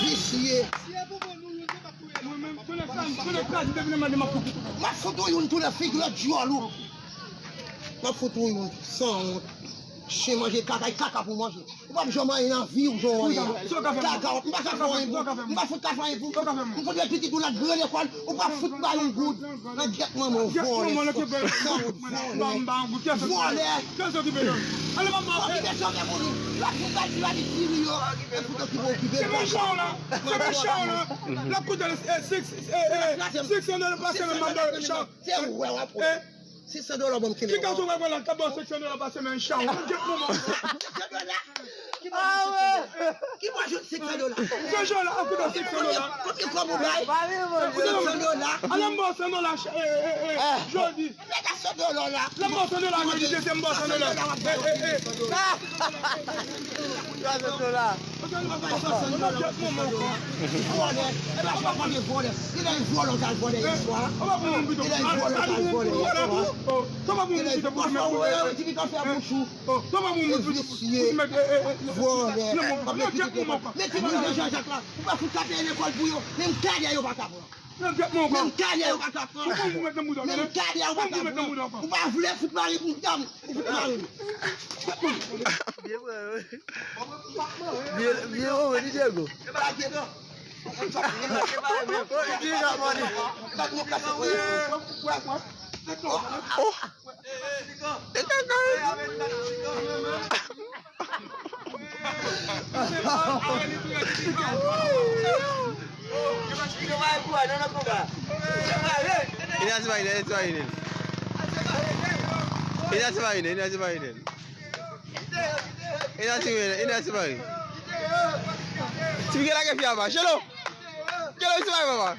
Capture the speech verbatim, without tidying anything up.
Visye. M ap fout ou youn tou nan figi w, dyòl ou. M ap fout ou youn, sanwont. Chen manje kaka, e kaka pou manje. Ou p ap janm anyen nan vi w, jan w ye. Kaka, m pa ka fè anyen pou ou. M pa fout ka fè anyen pou ou. M fout met pitit ou nan gran lekòl, ou p ap fout ba yon goud. Nan gyèt manman w, vòlè. Vòlè. Vòlè. Okipe sa w gen pou li. L ap fout al di la di diri yo. E pou okipe, okipe. Se mechan w la. Se mechan w la. L ap koute six, six hundred pa semèn, m ap ba w chan. Se ou wè w ap wè. Six cents dola ban m kenbe. Ki gason w wè la k ap ba w six cents dola pa semèn, chan w? Mwen jèt manman w. Six cents dola? Ki mwen jwenn six cents dola? Ki mwen jwenn six cents dola? An koutan six cents dola. Konbyen kòb ou bay? Six cents dola. Al ann ba w san dola, jodi. Mete san dola la. L ann ba w san dola, jodi, dezyèm ba w san dola. Twa san dola. Vòlè. E pa fwa konbyen vòlè. Ki lè vòlè w t al vòlè yè swa? Ki lè vòlè w t al vòlè yè swa? Ki lè vòlè w t al vòlè yè swa? Vòlè. Vòlè. Mete pitit mwen. Mete pitit mwen Jan Jak la. Ou pa fout ka peye lekòl pou yo. Menm kadè yo pa ka pran. Menm kadè yo pa ka pran. Menm kadè yo pa ka pran. Ou pa vle fout mari pou dam. Ou fout mari. Byen, byen, byen, byen, byen, Diego. Oh, Diego, mwen. Oh. Ina se pa ine, ina se pa ine. Ina se pa ine, ina se pa ine. Ina se pa ine, ina se pa ine. Ti piga lage fia ba. Chelo. Chelo, se pa papa.